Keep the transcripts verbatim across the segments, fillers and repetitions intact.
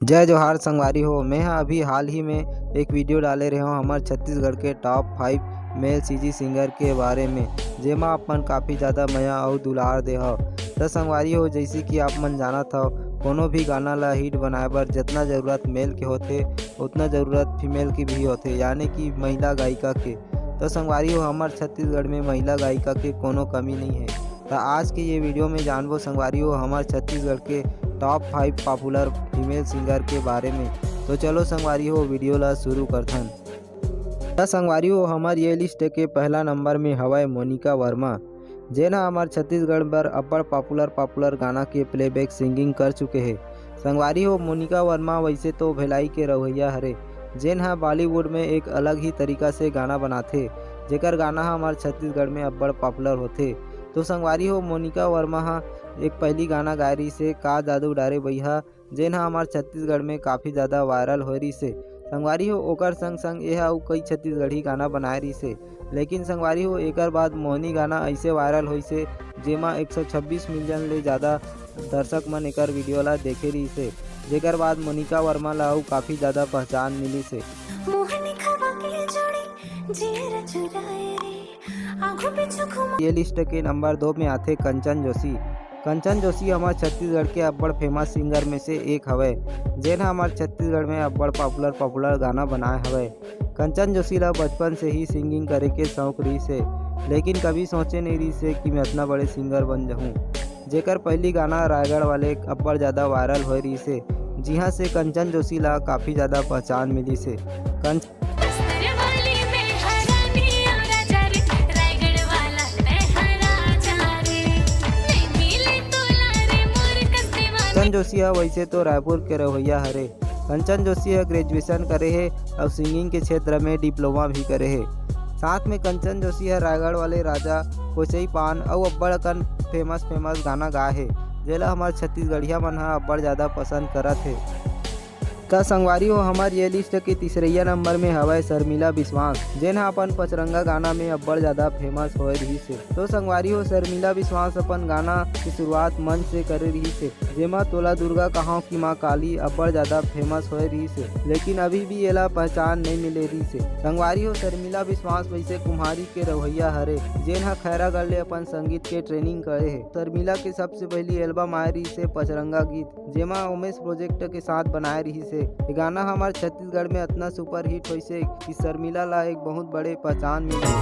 जय जोहार संगवारी हो, मैं हा अभी हाल ही में एक वीडियो डाले रहे हूँ हमर छत्तीसगढ़ के टॉप फाइव मेल सीजी सिंगर के बारे में, जेमा आप मन काफ़ी ज़्यादा मया अउ दुलार दे हव। त संगवारी हो, जैसे कि आप मन जानत हव, कोनो भी गाना ला हिट बनाए बर जितना ज़रूरत मेल के होथे, उतना ज़रूरत फीमेल की भी होथे, यानी कि महिला गायिका के। त संगवारी हो, हमर छत्तीसगढ़ में महिला गायिका के कोनो कमी नहीं है। त आज के ये वीडियो में जानबो संगवारी हो, हमर छत्तीसगढ़ के top five popular female singer के बारे में। तो चलो संगवारी हो, वीडियो ला शुरू करथन। त संगवारी हो, हमर ये लिस्ट के पहला नंबर में हवय मोनिका वर्मा, जेन ह हमर छत्तीसगढ़ बर अब्बड़ पॉपुलर पॉपुलर गाना के प्लेबैक सिंगिंग कर चुके हे। संगवारी हो, मोनिका वर्मा वैसे तो भिलाई के रहवैया हरे, जेन ह बॉलीवुड में एक अलग ही तरीका से गाना बनाथे, जेकर गाना ह हमर छत्तीसगढ़ में अब्बड़ पॉपुलर होथे। तो संगवारी हो, मोनिका वर्मा ह एक पहली गाना गाए रहिस हे, का जादू डारे बइहा, जेन ह हमर छत्तीसगढ़ में काफ़ी ज़्यादा वायरल होए रहिस हे। संगवारी हो, ओकर संग संग एह अउ कई छत्तीसगढ़ी गाना बनाए रहिस हे। लेकिन संगवारी हो, एकर बाद मोहनी गाना ऐसे वायरल होइस हे, जेमा एक सौ छब्बीस मिलियन ले ज़्यादा दर्शक मन एकर वीडियो ला देखे रहिस हे, जेकर बाद मोनिका वर्मा ला अउ काफ़ी ज़्यादा पहचान मिलिस हे। मोहनी खवा के जोड़ी जियर चुराए रे, आंखों पे छुखुमा। ये लिस्ट के नंबर दो में आथे कंचन जोशी। कंचन जोशी हमर छत्तीसगढ़ के अब्बड़ फेमस सिंगर में से एक हवय, जेन ह हमर छत्तीसगढ़ में अब्बड़ पॉपुलर पॉपुलर गाना बनाए हवय। कंचन जोशी ला बचपन से ही सिंगिंग करे के शौक रहिस हे, लेकिन कभी सोचे नहीं रहिस हे कि मैं इतना बड़े सिंगर बन जाहूँ। जेकर पहली गाना रायगढ़ वाले अब्बड़ ज़्यादा वायरल होए रहिस हे, जिहाँ से कंचन जोशी ला काफ़ी ज़्यादा पहचान मिलिस हे। कंच- बस्तर वाली मैं हरानी और राजा रे, रायगढ़ वाला मैं हरा जा रे, नहीं मिले तोला रे मोर कस्ते वाले। कंचन जोशी ह वैसे तो रायपुर के रहवैया हरे। कंचन जोशी ह ग्रेजुएशन करे हे अउ सिंगिंग के क्षेत्र में डिप्लोमा भी करे हे। साथ में कंचन जोशी ह रायगढ़ वाले राजा, कोचई पान अउ अब्बड़ अकन फेमस फेमस गाना गाए हे, जेला हमर छत्तीसगढ़िया मन ह अब्बड़ ज़्यादा पसंद करत हे। त संगवारी हो, हमर ये लिस्ट के तीसरइया नंबर में हवय शर्मिला विश्वास, जेन ह अपन पचरंगा गाना में अब्बड़ ज़्यादा फेमस होए रहिस हे। तो संगवारी हो, शर्मिला विश्वास अपन गाना के शुरुआत मंच से करे रहिस हे, जेमा तोला दुर्गा कहांव कि माँ काली अब्बड़ ज्यादा फेमस होए रहिस हे, लेकिन अभी भी एला पहचान नइ मिले रहिस हे। संगवारी हो, शर्मिला विश्वास वैसे कुम्हारी के रहवैया हरे, जेन ह खैरागढ़ ले अपन संगीत के ट्रेनिंग करे हे। शर्मिला के सबसे पहली एल्बम आए रहिस हे पचरंगा गीत, जेमा उमेश प्रोजेक्ट के साथ बनाए रहिस हे। ये गाना हमर छत्तीसगढ़ में अतना सुपरहिट होइस हे कि शर्मिला ला एक बहुत बड़े पहचान मिले।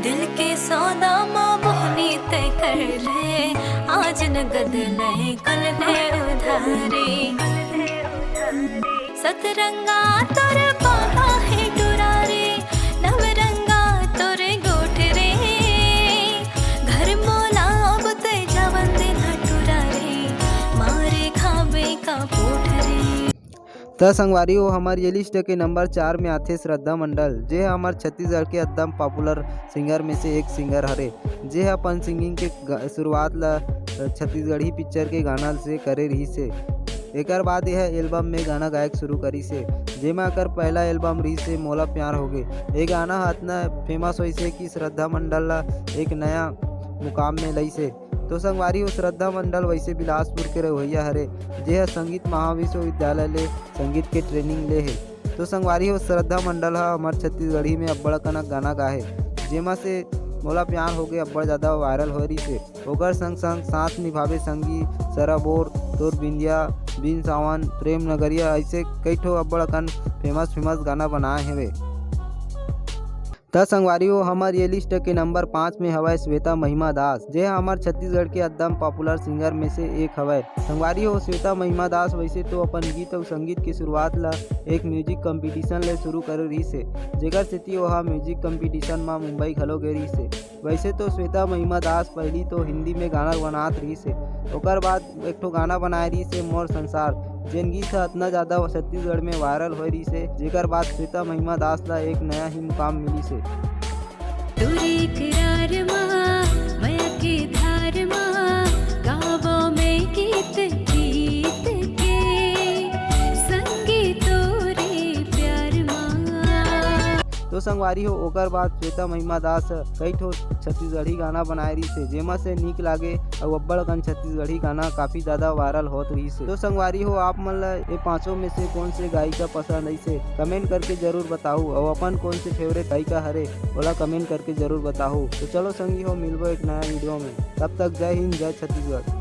दिल के सौदा माँ मोहनी तय कर ले, आज नगद ले कल दे उधारी। सतरंगा तोर पापा है टुरारे, नवरंगा तोर गोठ रे। घर मोला अब तय जवन दिन टुरारे, मारे खाबे का पोठ रे। त संगवारी हो, हमर ये लिस्ट के नंबर चार में आथे श्रद्धा मंडल, जे ह हमर छत्तीसगढ़ के एकदम पॉपुलर सिंगर में से एक सिंगर हरे, जे ह अपन सिंगिंग के ग-, शुरुआत ला छत्तीसगढ़ी पिक्चर के गाना से करे रहिस हे। एकर बाद यह एल्बम में गाना गायक शुरू करिस हे, जेमा एकर पहला एल्बम रहिस हे मोला प्यार होगे। ये गाना ह अतना फेमस होइस हे कि श्रद्धा मंडल ला एक नया मुकाम में लइस हे। तो संगवारी हो, श्रद्धा मंडल वैसे बिलासपुर के रहवैया हरे, जे ह संगीत महाविश्वविद्यालय ले संगीत के ट्रेनिंग ले हे। तो संगवारी हो, श्रद्धा मंडल ह हमर छत्तीसगढ़ी में अब्बड़ अकन गाना गाए हे, जेमा से मोला प्यार होगे अब्बड़ ज्यादा वायरल होए रहिस हे। ओकर संग संग साथ निभावे संगी, सराबोर, तोर बिंदिया, बिन सावन, प्रेम नगरिया, ऐसे कई ठो अब्बड़ अकन फेमस फेमस गाना बनाए हेवे। त संगवारी हो, हमर ये लिस्ट के नंबर पाँच में हवय श्वेता महिमा दास, जे ह हमर छत्तीसगढ़ के एकदम पॉपुलर सिंगर में से एक हवय। संगवारी हो, श्वेता महिमा दास वैसे तो अपन गीत अउ संगीत के शुरुआत ला एक म्यूजिक कंपटीशन ले शुरू करे रहिस हे, जेकर सेती ओहा म्यूजिक कंपटीशन म मुंबई घलो गे रहिस हे। वैसे तो श्वेता महिमा दास पहली तो हिंदी में गाना बनात रहिस हे, ओकर बाद एक ठो गाना बनाए रहिस हे मोर संसार, जेन गीत ह अतना ज्यादा छत्तीसगढ़ में वायरल होए रहिस हे, जेकर बाद श्वेता महिमा दास ला एक नया ही मुकाम मिलिस हे। तोरे इकरार मा, मया के धार मा, गावो मैं गीत, गीत के, संगी तोरे प्यार मा। तो संगवारी हो, ओकर बाद श्वेता महिमा दास ह कई ठो छत्तीसगढ़ी गाना बनाए रहिस हे, जेमा से नीक लागे अउ अब्बड़ अकन छत्तीसगढ़ी गाना काफी ज्यादा वायरल होत रहिस हे। तो संगवारी हो, आप मन ला ये पांचों में से कौन से गायिका पसंद आइस हे, कमेंट करके जरूर बताहू, अउ अपन कौन से फेवरेट गायिका हरे, ओला कमेंट करके जरूर बताहू। तो चलो संगी हो, मिलबो एक नया वीडियो में, तब तक जय हिंद, जय छत्तीसगढ़।